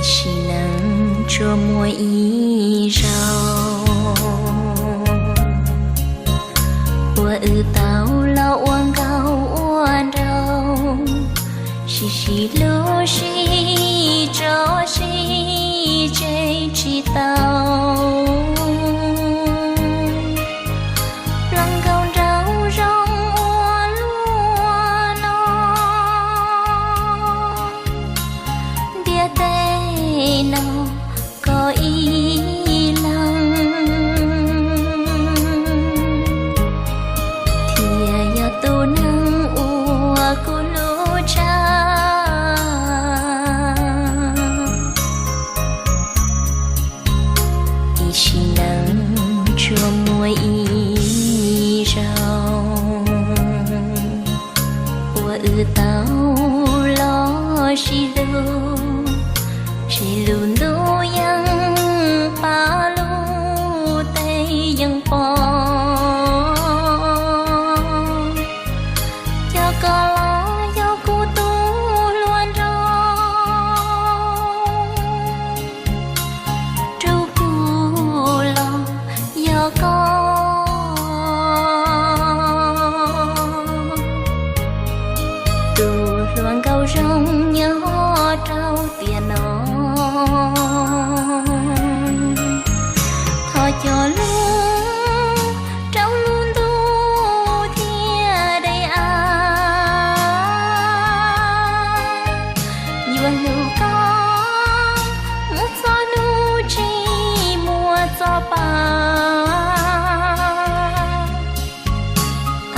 Sim neej tsuas muaj ib zaug uas wb tau los ua nkauj ua nraug, sib sib hlub sib tso sib tseg tsis tau. Hluas nkauj nraug zoo ua luaj no, ntiaj teb no koj ib leeg thiaj yog tus neeg uas kuv hlub tshaj. Ib sim neej tsuas muaj ib zaug uas wb tau los sib hlub, sib hlub ntuj yeej pab, lub teb yeej pom. Yog koj los yog kuv tus hluas nraug, rub kuv los yog koj. Tus hluas nkauj zoo nyob rau tiam no, thov cog lus rau lub ntuj thiaj deb av. Yuav hlub koj mus txog hnub tsis muaj txoj pa,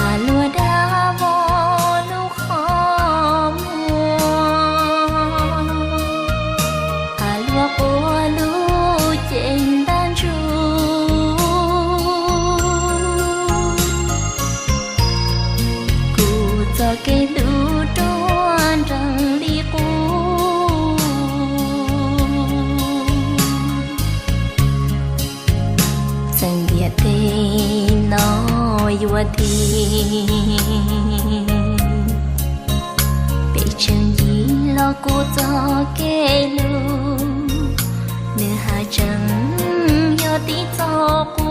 a luag dab vog lub qhov muag, a luag quaj lub cev ntaj ntsug. Kuv txoj kev hlub ruaj nrees li qub, txawm ntiaj teb no yuav thim, peb tseem yig los kuv txoj kev hlub, nws haj tseem yog tib txoj qub.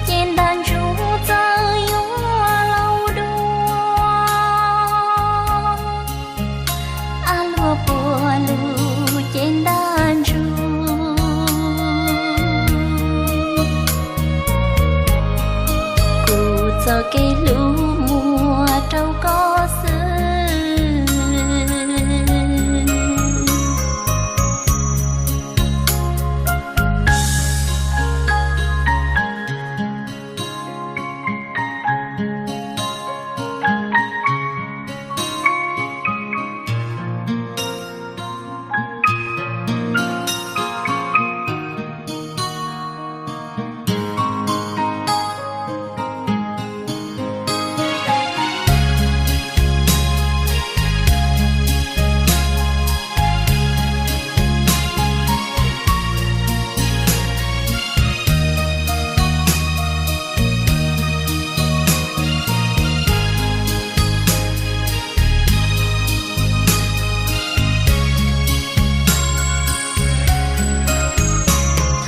Ces ntaj ntsug txawm yuav laus dua, a luag quaj lub cev ntaj ntsug. Kuv txoj kev hlub muaj rau koj xwb.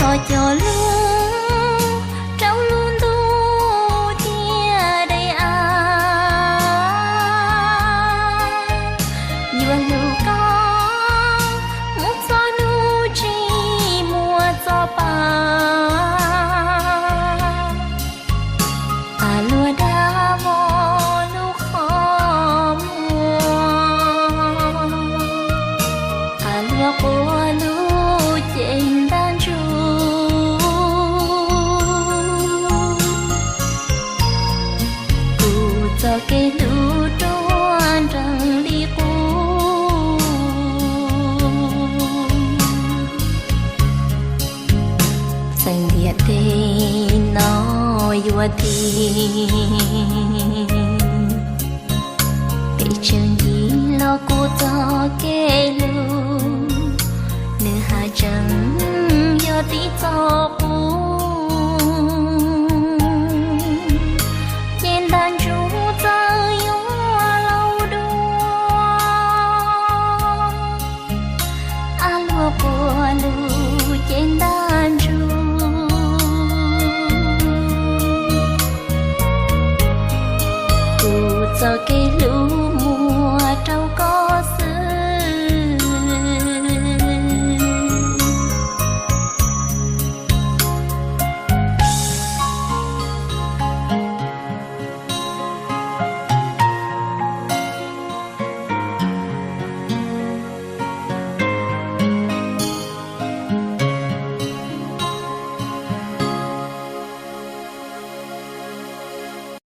Thov cog lus rau lub ntuj thiaj deb av. Yuav hlub koj mus txog hnub tsis muaj txoj pa, a luag dab vog lub qhov muag, a luag quaj lub cev ntaj ntsug. Kuv txoj kev hlub ruaj nrees li qub, txawm ntiaj teb no yuav thim, peb tseem yig los kuv txoj kev hlub, nws haj tseem yog tib txoj qub. Ces ntaj ntsug txawm yuav laus dua, txoj kev